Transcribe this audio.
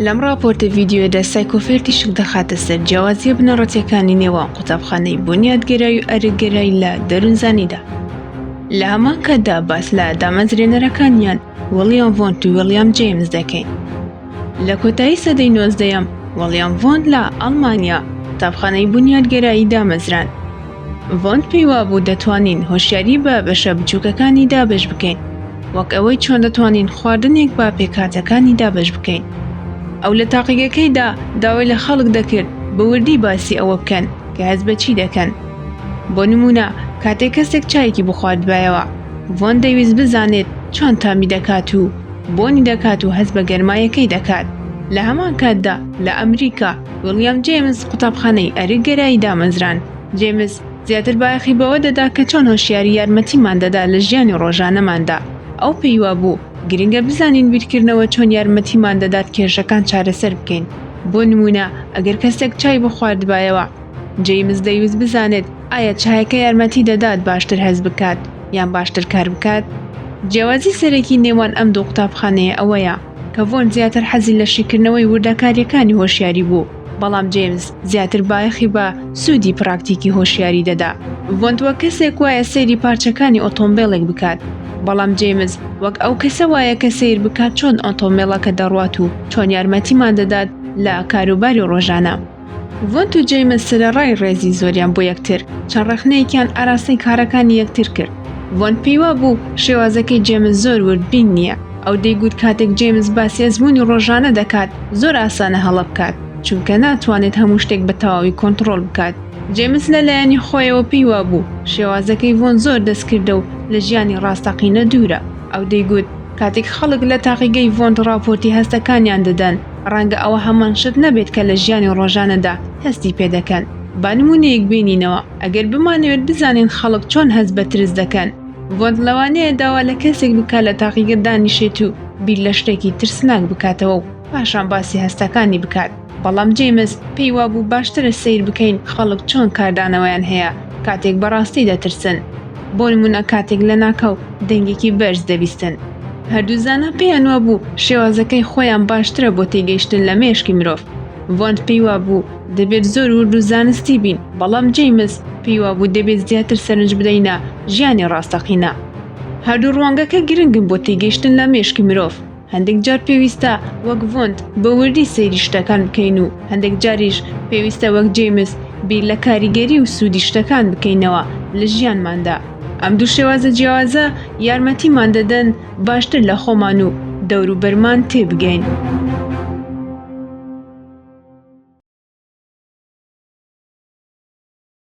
لەم ڕاپۆرتە ڤیدیۆیەدا سایکۆفێر تیشک دەخاتە سەر جیاوازییە بنەڕەتییەکانی نێوان قوتابخانەی بونیادگەرایی و ئەرکگەرایی لە دەروونزانیدا. لە هەمان کاتدا باس لە دامەزرێنەرەکانیان ویڵیام ڤۆنت و ویڵیام جەیمس دەکەین. لە کۆتایی سەدەی نۆزدەیەم ویڵیام ڤۆنت لە ئەڵمانیا قوتابخانەی بونیادگەرایی دامەزراند. ڤۆنت پێی وابوو دەتوانین هۆشیاری بە بەشە بچووکەکانی دابەش بکەین، وەک ئەوەی چۆن دەتوانین خواردنێک بە پێکهاتەکانی دابەش بکەین. ئەو لە تاقیگەکەیدا داوای لە خەڵک دەکرد بە وردی باسی ئەوە بکەن کە هەست بە چی دەکەن. بۆ نموونە کاتێک کەسێک چایەکی بخواردبایەوە، ڤۆنت دەیویست بزانێت چۆن تامی دەکات و بۆنی دەکات و هەست بە گەرمایەکەی دەکات. لە هەمان کاتدا لە ئەمریکا، ویڵیام جەیمس قوتابخانەی ئەرکگەرایی دامەزراند. جەیمس زیاتر بایەخی بەوە دەدا کە چۆن هۆشیاری یارمەتیمان دەدا لە ژیانی ڕۆژانەماندا. ئەو پێی وابوو گرنگە بزانین بیرکردنەوە چۆن یارمەتیمان دەدات کێشەکان چارەسەر بکەین. بۆ نموونە ئەگەر کەسێک چای بخواردبایەوە، جەیمس دەیویست بزانێت ئایا چایەکە یارمەتی دەدات باشتر هەست بکات یان باشتر کار بکات. جیاوازی سەرەکی نێوان ئەم دوو قوتابخانەیە ئەوەیە کە ڤۆن زیاتر حەزی لە شیکردنەوەی وردەکارییەکانی هۆشیاری بوو، بەڵام جەیمس زیاتر بایەخی بە سوودی پراکتیکی هۆشیاری دەدا. ڤۆنت وەک کەسێک وایە سەیری پارچەکانی ئۆتۆمبێلێک بکات، بەڵام جەیمس وەک ئەو کەسە وایە کە سەیر بکات چۆن ئۆتۆمبێلەکە دەڕوات و چۆن یارمەتیمان دەدات لە کاروباری ڕۆژانە. ڤۆنت و جەیمس سەرەڕای ڕێزی زۆریان بۆ یەکتر، چەند ڕەخنەیەکیان ئاراستەی کارەکانی یەکتر کرد. ڤۆنت پێیوابوو شێوازەکەی جەیمس زۆر وردبین نییە. ئەو دەیگوت کاتێک جەیمس باسی ئەزموونی ڕۆژانە دەکات، زۆر ئاسانە هەڵە بکات، چونکە ناتوانێت هەموو شتێک بە تەواوی کۆنتڕۆڵ بکات. جەیمس لە لایەنی خۆیەوە پێیوابوو شێوازەکەی ڤۆنت زۆر دەستکردە و لە ژیانی ڕاستەقینە دوورە. ئەو دەیگوت کاتێک خەڵک لە تاقیگەی ڤۆنت ڕاپۆرتی هەستەکانیان دەدەن، ڕەنگە ئەوە هەمان شت نەبێت کە لە ژیانی ڕۆژانەدا هەستی پێدەکەن. با نموونەیەک بێنینەوە، ئەگەر بمانەوێت بزانین خەڵک چۆن هەست بە ترس دەکەن، ڤۆنت لەوانەیە داوا لە کەسێک بکات لە تاقیگە دانیشێت و بیر لە شتێکی ترسناک بکاتەوە و پاشان باسی هەستەکانی بکات، بەڵام جەیمس پێی وابوو باشترە سەیر بکەین خەڵک چۆن کاردانەوەیان هەیە کاتێک بەڕاستی دەترسن. بۆ نموونە کاتێک لەناکاو دەنگێکی بەرز دەبیستن. هەردوو زانا پێیان وابوو شێوازەکەی خۆیان باشترە بۆ تێگەیشتن لە مێشکی مرۆڤ. ڤۆنت پێی وابوو دەبێت زۆر ورد و زانستی بین، بەڵام جەیمس پێی وابوو دەبێت زیاتر سەرنج بدەینە ژیانی ڕاستەقینە. هەردوو ڕوانگەکە گرنگن بۆ تێگەیشتن لە مێشکی مرۆڤ. هەندێک جار پێویستە وەک ڤۆنت بە وردی سەیری شتەکان بکەین و هەندێک جاریش پێویستە وەک جەیمس بیر لە کاریگەری و سوودی شتەکان بکەینەوە لە ژیانماندا. ئەم دوو شێوازە جیاوازە یارمەتیمان دەدەن باشتر لە خۆمان و دەوروبەرمان تێبگەین.